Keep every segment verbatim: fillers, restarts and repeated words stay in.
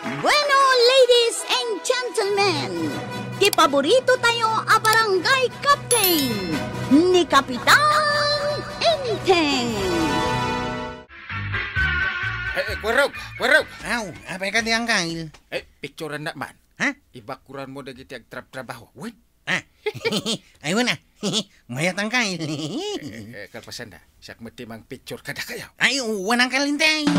Bueno, ladies and gentlemen, ti paborito tayo a barangay captain, ni Kapitan Enteng. Eh, eh, Kwarog, Kwarog! Aw, apay kadi, Angkal? Eh, picturan na man. Ha? Ibakuran mo dagiti agtrabtrabaho. Wen? Ah. Ay, wen a. Mayat, Angkal. Eh, eh, kalpasan na. Siak met ti mangpicture kadakayo. Ay, wen, Angkal Enteng.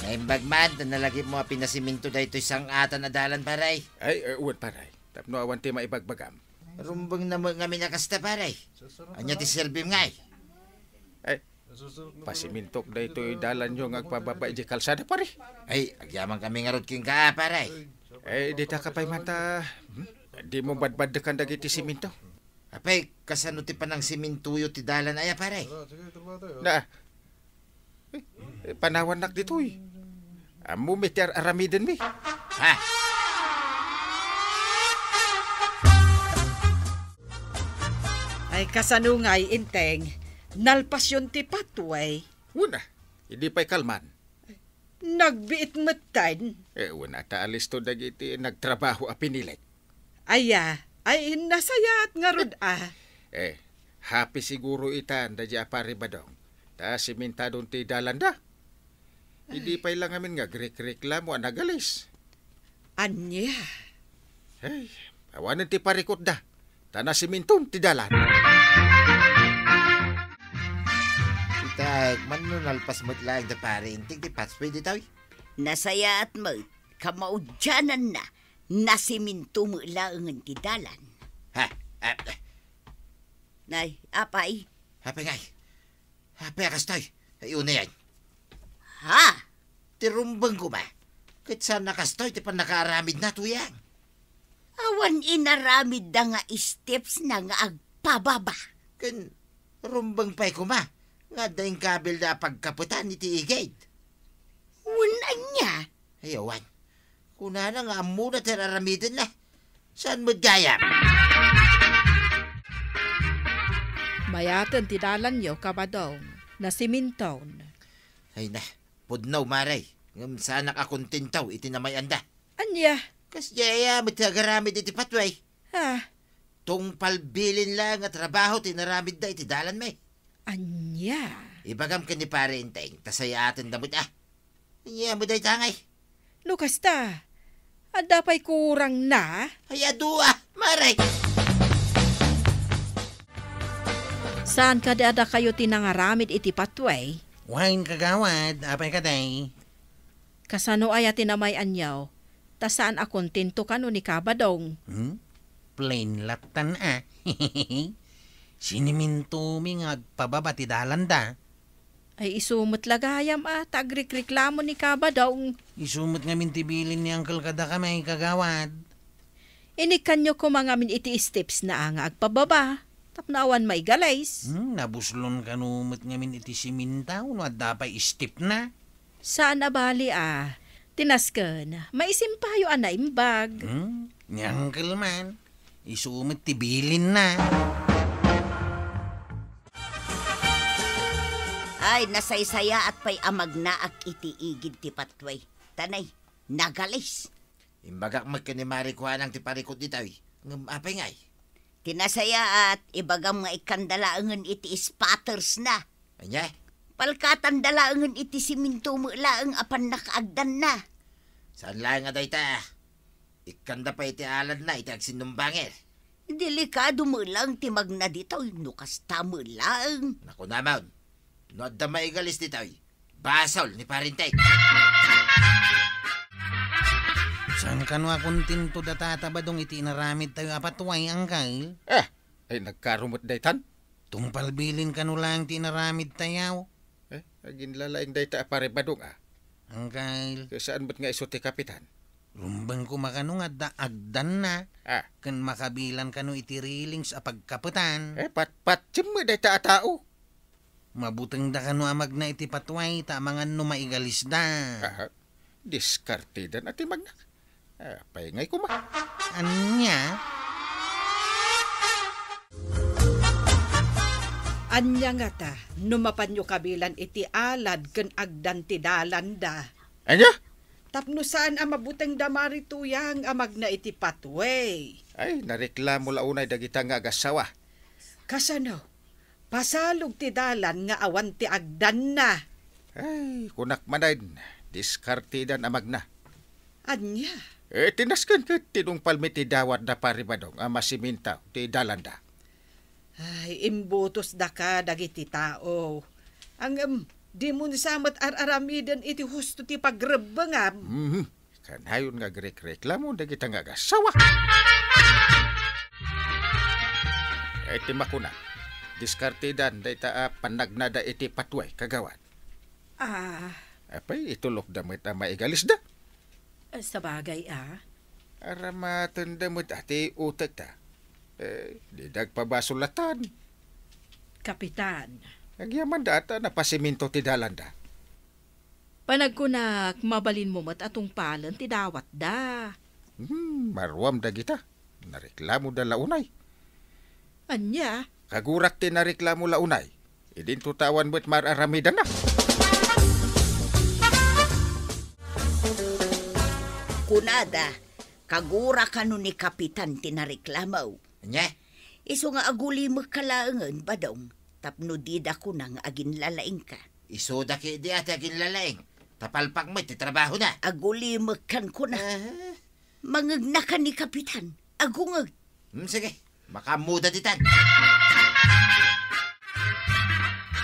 Naimbag man, ta nalagipmo a pinasiminto daytoy sang-atan a dalan, pare. Ay, eh, wen, pare. Tapno awan ti maibagbagam. Rumbeng na met ngamin a kasta, pare. Ania ti serbim ngay? Ay, pasimintok daytoy dalanyo nga agpababa idiay kalsada, pare. Ay, agyamankami ngarud kenka, pare. Ay, dita ka pay man ta, hmm? Dimo badbaddekan dagiti siminto. Apay, kasano ti panangsimintoyo ti dalan aya, pare? Na, eh, panawannak ditoy. Ammom ti ar-aramidenmi. Ha? Ay, kasano ngay, Enteng? Nalpasyon ti pathway? Wen a, idi pay kalman. Nagbiit metten. Eh, wen a, ta alisto dagiti nagtrabaho a pinilik. Aya, ay, nasayaat ngarud a. Eh, happy siguro itan daydiay a Pare Badong. Ta simentadon ti dalanda. Idi pay la ngamin nga agrekreklamo a nagalis. Ania? Hey, awanen ti parikutda. Ta nasiminton ti dalan. Ita, man no nalpas met laeng da Pare Enteng ti pathway ditoy? Nasayaat met, kamaudiananna, nasiminto met laengen ti dalan. Ha? Ah, ah. Nay, apay? Apay ngay? Apay a kastoy? Ay, unayan. Ha? Ti rumbeng koma. Ket saan a kastoy ti pannakaaramidna, Tuyang? Awan inaramidda nga steps na nga agpababa. Ken rumbeng pay koma nga adda inkabilda a pagkapetan iti igid. Wen ania? Ay, awan. Kunana nga ammona ti ar-aramidenna. Saan met gayam? Mayaten ti dalanyo, Kabadong. Nasiminton. Ay na, pudno, Mare. Ngem saanak a kontento iti namay-anda. Ania? Kasdiay aya met ti agaramid iti pathway. Ah. Tungpal bilin laeng a trabaho ti inaramidda iti dalanmi. Ania? Ibagam ken ni Pare Enteng, ta sayaatenda met a. Ania met dayta ngay? No kasta, adda pay kurangna? Ay, adu a, Mare! Saan kadi a dakayo ti nangaramid iti pathway? Wen, kagawad, apay kadi? Kasano aya ti namay-anyo? Ta saan a kontento kano ni Kabadong. Hmm? Plain lattan a. Sinimintomi nga agpababa ti dalanda. Ay, isu met la gayam a, ta agrikreklamo ni Kabadong. Isu met ngamin ti bilin ni Uncle kadakami, kagawad. Inikkanyo koma ngamin iti stepsna a nga agpababa, tapno awan maigalis. Hmm, nabuslon kano met ngamin iti siminta, no adda pay stepna. Saan a bali a. Ti nasken, maisimpayo a naimbag. Hmm? Ni Uncle man, isu met ti bilinna. Ay, nasaysayaat pay a magnaak iti igid ti pathway. Ta nay, nagalis. Imbagak met ken ni Mare Kuanang ti parikut ditoy. Ngem apay ngay? Ti nasayaat, ibagam nga ikkanda laengen iti spattersna. Ania? Palkatanda laengen iti siminto met laeng a pannakaagdanna. Saan laeng a dayta? Ikkanda pay iti aladna iti agsinnumbanger. Delikado met laeng ti magna ditoy no kasta met laeng. Nakunamon, no adda maigalis ditoy, basol ni Pare Enteng. Saan kano a kontento da Tata Badong iti inaramidtayo a pathway, Uncle? Ah, ay nagkaro met daytan? Tungpal bilin kano laeng ti inaramidtayo. Eh, aginlalaing dayta a Pare Badong a. Uncle. Ket saan met nga isu ti kapitan? Rumbeng koma kano nga adda agdanna. Ah. Ken makabilan kano iti railings a pagkapetan. Eh, patpatiem met dayta a tao. Mabutengda kano a magna iti pathway ta amangan no maigalisda. Aha. Diskartedan a ti magna. Apay ngay koma? Ania? Ania ngata no mapanyo kabilan iti alad ken agdan ti dalanda? Ania? Tapno saan a mabuteng da Mari Tuyang a magna iti patway. Ay, nareklamo la unay dagita nga agassawa. Kasano? Pasalog ti dalan nga awan ti agdanna. Ay, kunak manen, diskartedan a magna. Ania? Eh, tinasken ket tinungpalmi ti dawat da Pari Badong a masiminto ti dalanda. Ay, imbutos daka dagiti tao. Ngem, dimo sa met ar-aramiden iti husto ti pagrebbengam. Mhm. Kanayon nga agrekreklamo dagita nga agassawa. Iti makuna, diskartedan dayta a panagnada iti patway, kagawad. Ah. Apay, itulokda met a maigalisda. Ah, sabagay, ah. Aramatenda met a ti utekda. Eh, dida agpabasolatan. Kapitan. Agyamanda ta napasiminto ti dalanda. Panagkunak, mabalinmo met a tungpalen ti dawatda. Hmm, maruam dagita. Nareklamoda la unay. Ania? Kagurak ti nareklamo la unay. Idinto ta awan met mar-aramidanna. Kunada, kagurak kano ni Kapitan ti nareklamo. Ania? Isu nga agulimekka laengen, Badong, tapno dida kuna nga aginlalaingka. Isuda ketdi a ti aginlalaing, ta palpak met ti trabahona. Agulimekkan kuna. Aha. Mangegnakan ni Kapitan. Agungeg. Hmm, sige. Makaammoda ditan.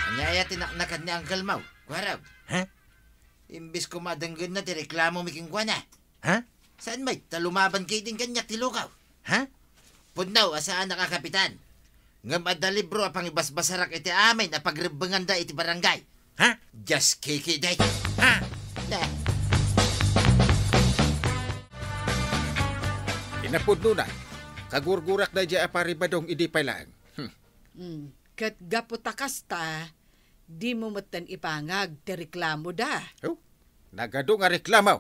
Ania aya ti naknakan ni Uncle Mau, Kuarog? Ha? Imbes koma a denggenna ti reklamomi kenkuana. Ha? Saan met ta lumaban ketdin kaniak ti lukaw. Ha? Pudno a saanak a kapitan. Ngem adda libro a pangibasbasarak iti amin a pagrebbenganda iti barangay. Ha? Dias kiki, day. Ha? Da. Inapudno na. Kagurgurak daydiay a Pari Badong idi pay laeng. Hmm. Hmm. Ket gapu ta kasta, dimo metten ipangag ti reklamoda. Oh, nagadu nga reklamo.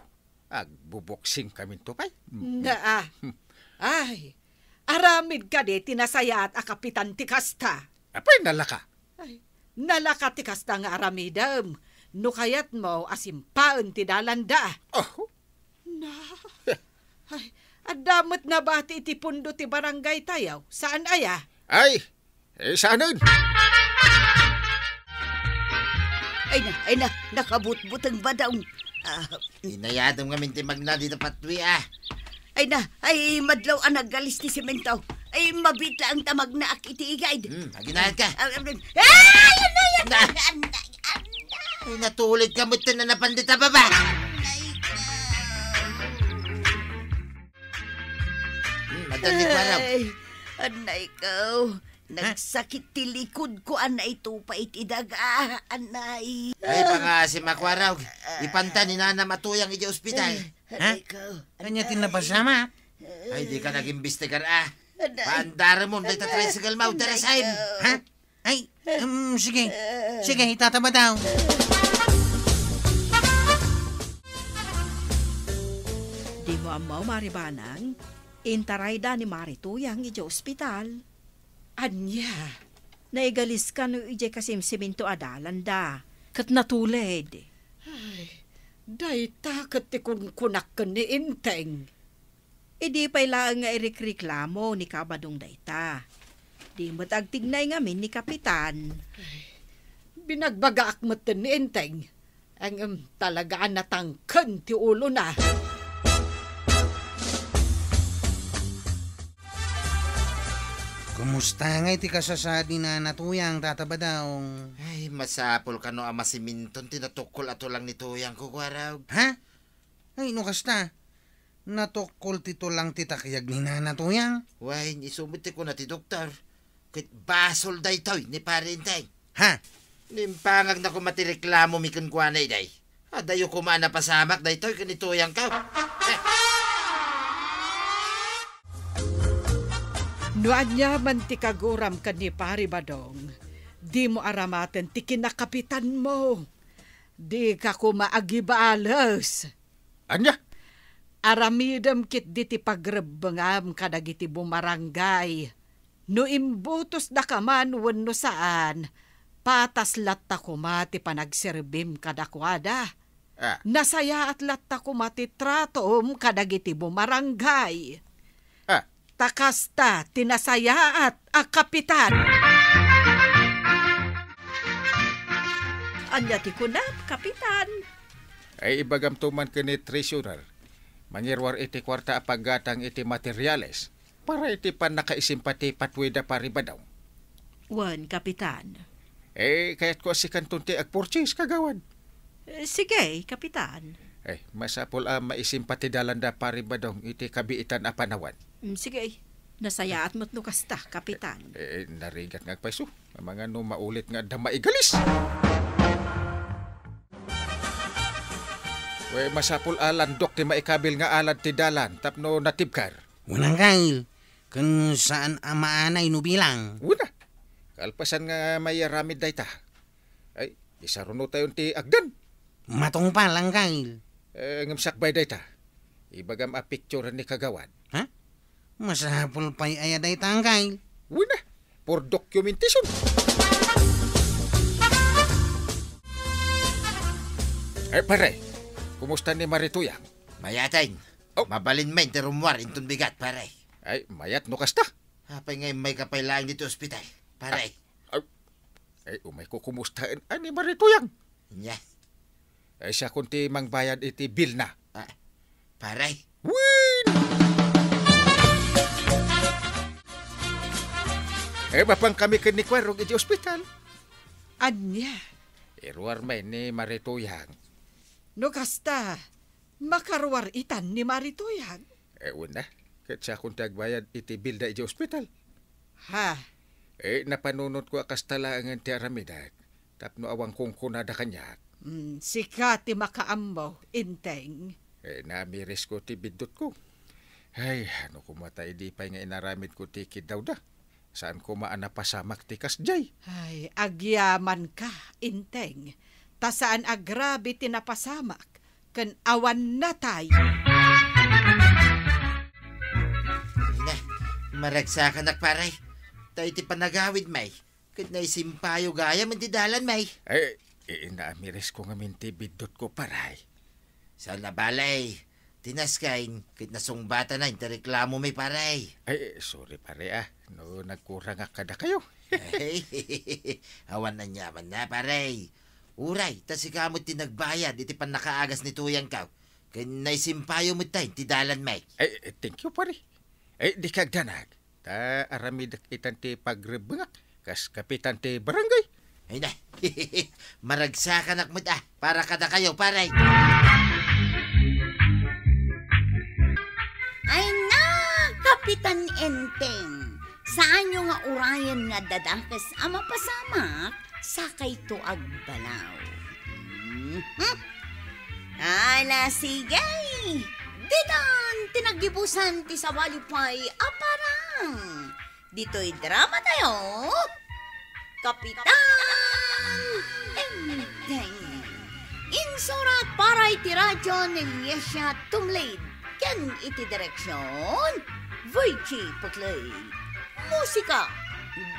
Agbuboksingkaminto pay. Nga, ah. Hmm. Ay, aramid kadi ti nasayaat a kapitan ti kasta. Apay, nalaka? Ay, nalaka ti kasta nga aramidem. No kayatmo a simpaen ti dalanda. Oh. Na. Ay, adda met nabati iti pundo ti barangay tayo. Saan aya? Ay, eh, saanen? Ay na, ay na, nakabutbuteng Badong. Ah. Inayadem ngamin ti magna dita patwi, ah. Ay na, ay madlaw a naggalis ti semento. Ay, mabit laeng ta magnaak iti igid. Hmm, aginayad ka. Ah, ah, ah, ay, anay, anay, Na. Anay, anay. Ay, natulid ka met na napan dita baba. Anay ka. Hmm, madali, Kuarog. Ay, anay ko. Ha? Nagsakit ti likod ko, anay, tupay ti daga, anay. Ay, pangaasim a Kuarog. Ipanta ni nanam a Tuyang idiay ospital. Eh, ha? Anay ko. Ania ti napasamak? Ay, di ka nagimbestigar, ah. Anay. Paandarem mo, dayta tricycle mo, anay tarasaem. Ko. Ha? Ay, um, sige. Sige, itatabaw. Dimo ammo, Mari Banang, intarayda ni Mari Tuyang idiay ospital. Ania? Naigalis kano idiay kasimsiminto a dalanda, ket natulid. Ay, dayta ket ti kunkunak ken ni Enteng. Idi pay laeng nga irikriklamo ni Kabadong dayta, di met agtignay ngamin ni Kapitan. Ay, binagbagaak metten ni Enteng. Ngem talaga a natangken ti ulona. Kumusta ngay ti kasasaad ni Nana Tuyang, Tata Badong? Ay, masapul kano a masiminton ti natukkol a tulang ni Tuyang, Kukuarog. Ha? Ay, no kasta, natukkol ti tulang ti takyag ni Nana Tuyang. Wen, isu met ti kuna ti doktor. Ket basol daytoy ni Pari Enteng. Ha? Nimpangagna koma ti reklamomi kenkuana, iday. Adayo koma a napasamak daytoy ken ni Tuyangko. No ania man ti kaguram ken ni Pari Badong, dimo aramaten ti kinakapitanmo. Dika koma agibales. Ania? Aramidem ketdi ti pagrebbengam kadagiti bumarangay. No imbutosdaka man wenno saan, patas latta koma ti panagserbim kadakuada. Ah. Nasayaat latta koma ti tratom kadagiti bumarangay. Ah. Ta kasta ti nasayaat a kapitan. Ania ti kunam, kapitan? Ay, ibagamto man ken ni treasurer. Mangiruar iti kuarta a paggatang iti materiales para iti pannakaisimpa ti patwida, Pari Badong. Wen, kapitan. Eh, kayatko a sikanton ti agpurchase, kagawad. Eh, sige, kapitan. Eh, masapul a maisimpa ti dalanda, Pari Badong, iti kabiitan a panawan. Mm, sige. Nasayaat met no kasta, kapitan. Eh, eh, narigat nga agpayso. Amangan no maulit nga adda maigalis. Wen, masapul a landok ti maikabil nga alad ti dalan tapno natibker. Wen, anggail, ken saan a maanay no bilang. Wen a. Kalpasan nga maiaramid dayta. Ay, isarunotayon ti agdan. Matungpal, anggail. Eh, ngem sakbay dayta. Ibagam a picturen ni kagawad. Ha? Masapul pay aya dayta, anggail? Wen a, for documentation. Eh, pare, kumusta ni Marituyang? Mayaten. Oh. Mabalin met ti rummuar inton bigat, pare. Ay, mayat no kasta. Apay nga immayka pay laeng ditoy ospital, pare? Ah, ah, ay, umayko kumustaen a ni Marituyang. Nya? Ay, siakon ti mangbayad iti bill na. Ah, pare? Wen! Eh, mapan kami ken ni Kuarog iti ospital. Ania? Iruar met ni Marituyang. No kasta, makaruar itan ni Marituyang. Eh, wen a, ket siakon ti agbayad iti bill da iti ospital. Ha? Eh, napanunotko a kasta laengen ti aramidek, tapno awan kunkunada kaniak. Mm, sika ti makaammo, Enteng. Eh, naamirisko ti biddutko. Ay, no koma ta idi pay nga inaramidko ti kiddawda. Saan koma a napasamak ti kasdiay. Ay, agyamanka, Enteng. Ta saan a grabe ti napasamak ken awan natay. Ina, maragsakanak, pare. Ta iti panagawidmi, ket naisimpayo gayam iti dalanmi. Eh, eh, naamirisko ngamin ti biddutko, pare. Saan a bale, ti nasken ket nasungbatanan ti reklamomi, pare. Ay, sorry, pare, ah, no nagkurangak kadakayo. Ay, awan aniamanna, pare. Uray, ta sika met ti nagbayad iti pannakaagas ni Tuyangko, ken naisimpayo metten ti dalanmi. Ay, thank you, pare. Ay, dika agdanag. Ta aramidek itan ti pagrebbengak kas kapitan ti barangay. Ay na, maragsakanak met a para kadakayo, pare. Ay na, Kapitan Enteng, saanyo nga urayen nga adda dakes a mapasamak, sakayto agbalaw. Mhm. Ala, sige! Ditan ti naggibusan ti sabali pay a parang ditoy drama tayo, Kapitan Enteng. Insurat para iti radyo ni Liesia Tumlid ken iti direksyon, Virgie Putley. Musika,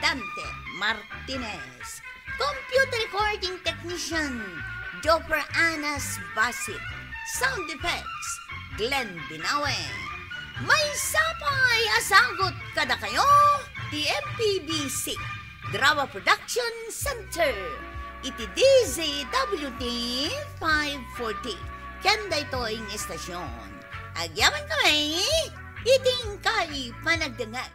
Dante Martinez. Computer recording technician, Joper Anas Basit. Sound effects, Glenn Binawe. Maysa pay a sagut kadakayo ti M P B C Drama Production Center iti D Z W T five forty. Ken daytoy nga istasyon, agyaman kami iti inkay panagdengngeg.